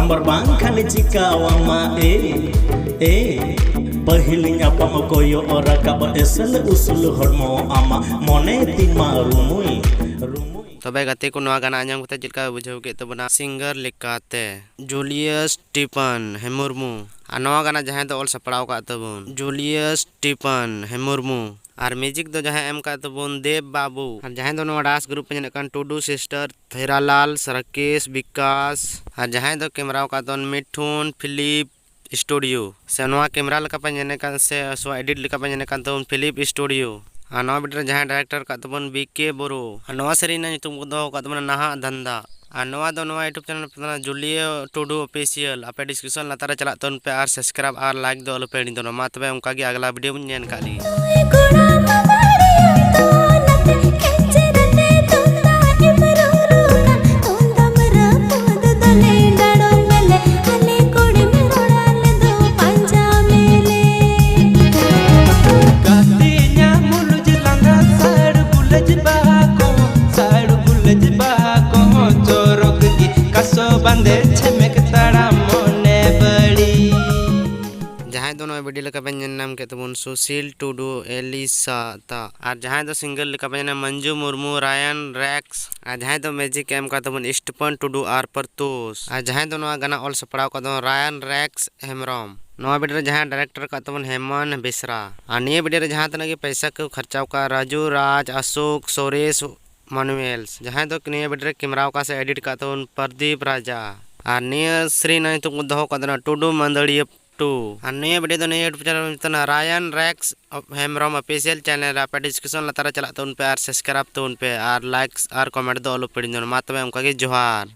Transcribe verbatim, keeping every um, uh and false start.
ᱟᱨ ᱵᱟᱝᱠᱷᱟᱱ ᱪᱤᱠᱟᱹᱣᱟᱢᱟ ᱮ, ᱮ᱾ ᱯᱟᱹᱦᱤᱞ ᱧᱟᱯᱟᱢ ᱠᱚᱭᱚᱜ ᱨᱟᱠᱟᱵ ᱮᱥᱮᱞ ᱩᱥᱩᱞ ᱦᱚᱲᱢᱚ ᱟᱢᱟᱜ ᱢᱚᱱᱮ ᱛᱤᱧ ᱢᱟ ᱨᱩᱢᱩᱭ, ᱨᱩᱢᱩᱭ᱾ ᱛᱚᱵᱮ ᱜᱟᱛᱮ ᱠᱚ, ᱱᱚᱣᱟ ᱜᱟᱱᱟ ᱟᱸᱡᱚᱢ ᱠᱟᱛᱮ ᱪᱮᱫ ᱞᱮᱠᱟ ᱵᱩᱡᱷᱟᱹᱣ ᱠᱮᱫ ᱛᱟᱵᱚᱱᱟ? ᱥᱤᱝᱜᱟᱨ ᱞᱮᱠᱟᱛᱮ ᱡᱩᱞᱤᱭᱟᱥ ᱴᱤᱯᱟᱱ ᱦᱮᱢᱩᱨᱢᱩ, ᱟᱨ ᱱᱚᱣᱟ ᱜᱟᱱᱟ ᱡᱟᱦᱟᱸᱭ ᱫᱚ ᱚᱞ ᱥᱟᱯᱲᱟᱣ ᱟᱠᱟᱫ ᱛᱟᱵᱚᱱ ᱡᱩᱞᱤᱭᱟᱥ ᱴᱤᱯᱟᱱ ᱦᱮᱢᱩᱨᱢᱩ, ᱟᱨ ᱢᱤᱭᱩᱡᱤᱠ ᱫᱚ ᱡᱟᱦᱟᱸᱭ ᱮᱢ ᱟᱠᱟᱫ ᱛᱟᱵᱚᱱ ᱫᱮᱵ ᱵᱟᱵᱩ, ᱟᱨ ᱡᱟᱦᱟᱸᱭ ᱫᱚ ᱱᱚᱣᱟ ᱰᱟᱱᱥ ᱜᱨᱩᱯ ᱯᱮ ᱧᱮᱞᱮᱫ ᱠᱟᱱ ᱴᱩᱰᱩ ᱥᱤᱥᱴᱟᱨ, ᱛᱷᱮᱨᱟᱞᱟᱞ, ᱥᱟᱨᱠᱮᱥ, ᱵᱤᱠᱟᱥ, ᱟᱨ ᱡᱟᱦᱟᱸᱭ ᱫᱚ ᱠᱮᱢᱨᱟᱣ ᱟᱠᱟᱫ ᱛᱟᱵᱚᱱ ᱢᱤᱴᱷᱩᱱ ᱯᱷᱤᱞᱤᱯ ᱥᱴᱩᱰᱤᱭᱳ, ᱥᱮ ᱱᱚᱣᱟ ᱠᱮᱢᱨᱟ ᱞᱮᱠᱟ ᱯᱮ ᱧᱮᱞᱮ ᱠᱟᱱ ᱥᱮ ᱥᱚ ᱮᱰᱤᱴ ᱞᱮᱠᱟ ᱯᱮ ᱧᱮᱞᱮ ᱠᱟᱱ ᱛᱟᱵᱚᱱ ᱯᱷᱤᱞᱤᱯ ᱥᱴᱩᱰᱤᱭᱳ᱾ ᱟᱨ ᱱᱚᱣᱟ ᱵᱷᱤᱰᱤᱭᱳ ᱨᱮ ᱡᱟᱦᱟᱸᱭ ᱰᱟᱭᱨᱮᱠᱴᱚᱨ ᱠᱟᱫ ᱛᱟᱵᱚᱱ ᱵᱤ ᱠᱮ ᱵᱳᱨᱳ᱾ ᱟᱨ ᱱᱚᱣᱟ ᱥᱮᱨᱮᱧ ᱨᱮᱱᱟᱜ ᱧᱩᱛᱩᱢ ᱠᱚ ᱫᱚᱦᱚ ᱠᱟᱫ ᱛᱟᱵᱚᱱᱟ ᱱᱟᱦᱟᱜ ᱫᱷᱟᱱᱫᱟ᱾ ᱟᱨ ᱱᱚᱣᱟ ᱫᱚ ᱱᱚᱣᱟ YouTube ᱪᱮᱱᱮᱞ ᱯᱮ ᱡᱩᱞᱤᱭᱟᱹ ᱴᱩᱰᱩ ᱚᱯᱷᱤᱥᱤᱭᱟᱞ᱾ ᱟᱯᱮ ᱰᱤᱥᱠᱨᱤᱯᱥᱚᱱ ᱞᱟᱛᱟᱨ ᱨᱮ ᱪᱟᱞᱟᱜ ᱛᱟᱵᱚᱱ ᱯᱮ ᱟᱨ ᱥᱟᱵᱥᱠᱨᱟᱭᱤᱵ ᱟᱨ ᱞᱟᱭᱤᱠ ᱫᱚ ᱟᱞᱚᱯᱮ ᱦᱤᱲᱤᱧ ᱛᱟᱵᱚᱱᱟ᱾ ᱢᱟ ᱛᱚᱵᱮ ᱚᱱᱠᱟ ᱜᱮ ᱟᱜᱽᱞᱟ ᱵᱷᱤᱰᱤᱭᱳ ᱵᱚᱱ ᱧᱮᱞ ᱠᱟᱜ ᱞᱮᱜᱮ᱾ ᱠᱚᱲᱟ ᱢᱟ ᱵᱟᱹᱲᱤᱭᱟᱹ ᱛᱚ ᱱᱟᱛᱮ ᱠᱷᱮᱪᱮᱨ ᱛᱮ ᱛᱩᱢᱫᱟᱜ ᱮᱢ ᱨᱩᱨᱩ ᱠᱟᱱ᱾ ᱛᱩᱢᱫᱟᱜ ᱨᱟᱹᱯᱩᱫ ᱫᱚᱞᱮ ᱰᱟᱲᱚᱢ ᱢᱮᱞᱮ, ᱟᱞᱮ ᱠᱩᱲᱤᱢ ᱨᱚᱲ ᱟᱞᱮ ᱫᱚ ᱯᱟᱸᱡᱟ ᱢᱮᱞᱮ᱾ ᱜᱟᱛᱮᱧᱟ ᱢᱩᱞᱩᱡ ᱞᱟᱸᱫᱟ ᱥᱟᱲ ᱜᱩᱞᱟᱹᱡ ᱵᱟᱦᱟ ᱠᱚᱦᱚᱸ, ᱥᱟᱲ ᱜᱩᱞᱟᱹᱡ ᱵᱟᱦᱟ ᱠᱚᱦᱚᱸ ᱪᱚᱨᱚᱠ ᱜᱮ ᱠᱟᱥᱚ ᱵᱟᱸᱫᱮ ᱪᱷᱮᱢᱮᱠ ᱛᱟᱲᱟᱢ ᱢᱚᱱᱮ ᱵᱟᱹᱲᱤ᱾ ᱡᱟᱦᱟᱸᱭ ᱫᱚ ᱱᱚᱣᱟ ᱵᱷᱤᱰᱤᱭᱳ ᱞᱮᱠᱟ ᱯᱮ ᱧᱮᱞ ᱧᱟᱢ ᱠᱮᱫ ᱛᱟᱵᱚᱱ ᱥᱩᱥᱤᱞ ᱴᱩᱰᱩ, ᱮᱞᱤᱥᱟ ᱛᱟ, ᱟᱨ ᱡᱟᱦᱟᱸᱭ ᱫᱚ ᱥᱤᱝᱜᱟᱨ ᱞᱮᱠᱟ ᱯᱮ ᱧᱮᱞ ᱧᱟᱢ ᱢᱚᱧᱡᱩ ᱢᱩᱨᱢᱩ, ᱨᱟᱭᱟᱱ ᱨᱮᱠᱥ, ᱟᱨ ᱡᱟᱦᱟᱸᱭ ᱫᱚ ᱢᱤᱭᱩᱡᱤᱠ ᱮᱢ ᱠᱟᱫ ᱛᱟᱵᱚᱱ ᱥᱴᱤᱯᱷᱟᱱ ᱴᱩᱰᱩ ᱟᱨ ᱯᱨᱚᱛᱩᱥ, ᱟᱨ ᱡᱟᱦᱟᱸᱭ ᱫᱚ ᱱᱚᱣᱟ ᱜᱟᱱᱟ ᱚᱞ ᱥᱟᱯᱲᱟᱣ ᱠᱟᱫ ᱛᱟᱵᱚᱱ ᱨᱟᱭᱟᱱ ᱨᱮᱠᱥ ᱦᱮᱢᱵᱨᱚᱢ᱾ ᱱᱚᱣᱟ ᱵᱷᱤᱰᱤᱭᱳ ᱨᱮ ᱡᱟᱦᱟᱸᱭ ᱰᱟᱭᱨᱮᱠᱴᱚᱨ ᱠᱟᱫ ᱛᱟᱵᱚᱱ ᱦᱮᱢᱚᱱ ᱵᱮᱥᱨᱟ, ᱟᱨ ᱱᱤᱭᱟᱹ ᱵᱷᱤᱰᱤᱭᱳ ᱨᱮ ᱡᱟᱦᱟᱸ ᱛᱤᱱᱟᱹᱜ ᱜᱮ ᱯᱚᱭᱥᱟ ᱠᱚ ᱠᱷᱚᱨᱪᱟᱣ ᱠᱟᱜ ᱨᱟᱡᱩ ᱨᱟᱡᱽ, ᱟᱥᱳᱠ, ᱥᱚᱨᱮᱥ, ᱢᱟᱱᱩᱭᱮᱞᱥ, ᱡᱟᱦᱟᱸᱭ ᱫᱚ ᱱᱤᱭᱟᱹ ᱵᱷᱤᱰᱤᱭᱳ ᱨᱮ ᱠᱮᱢᱨᱟᱣ ᱠᱟᱜ ᱥᱮ ᱮᱰᱤᱴ ᱠᱟᱜ ᱛᱟᱵᱚᱱ ᱯᱨᱚᱫᱤᱯ ᱨᱟᱡᱟ, ᱟᱨ ᱱᱤᱭᱟᱹ ᱥᱮᱨᱮᱧ ᱨᱮᱱᱟᱜ ᱧᱩᱛᱩᱢ ᱠᱚ ᱫᱚᱦᱚ ᱠᱟᱜ ᱛᱟᱵᱚᱱᱟ ᱴᱩᱰᱩ ᱢᱟᱹᱫᱟᱹᱲᱤᱭᱟᱹ ᱴᱩ᱾ ᱟᱨ ᱱᱤᱭᱟᱹ ᱵᱷᱤᱰᱤᱭᱳ ᱫᱚ ᱱᱤᱭᱟᱹ YouTube ᱪᱮᱱᱮᱞ ᱧᱩᱛᱩᱢ ᱛᱟᱵᱚᱱᱟ ᱨᱟᱭᱟᱱ ᱨᱮᱠᱥ ᱦᱮᱢᱵᱨᱚᱢ ᱚᱯᱷᱤᱥᱤᱭᱟᱞ ᱪᱮᱱᱮᱞ ᱨᱮ᱾ ᱟᱯᱮ ᱰᱤᱥᱠᱨᱤᱯᱥᱚᱱ ᱞᱟᱛᱟᱨ ᱨᱮ ᱪᱟᱞᱟᱜ ᱛᱟᱵᱚᱱ ᱯᱮ ᱟᱨ ᱥᱟᱵᱥᱠᱨᱟᱭᱤᱵ ᱛᱟᱵᱚᱱ ᱯᱮ ᱟᱨ ᱞᱟᱭᱤᱠ ᱟᱨ ᱠᱚᱢᱮᱱᱴ ᱫᱚ ᱟᱞᱚ ᱯᱮ ᱦᱤᱲᱤᱧ ᱛᱟᱵᱚᱱᱟ᱾ ᱢᱟ ᱛᱚᱵᱮ ᱚᱱᱠᱟ ᱜᱮ ᱡᱚᱦᱟᱨ᱾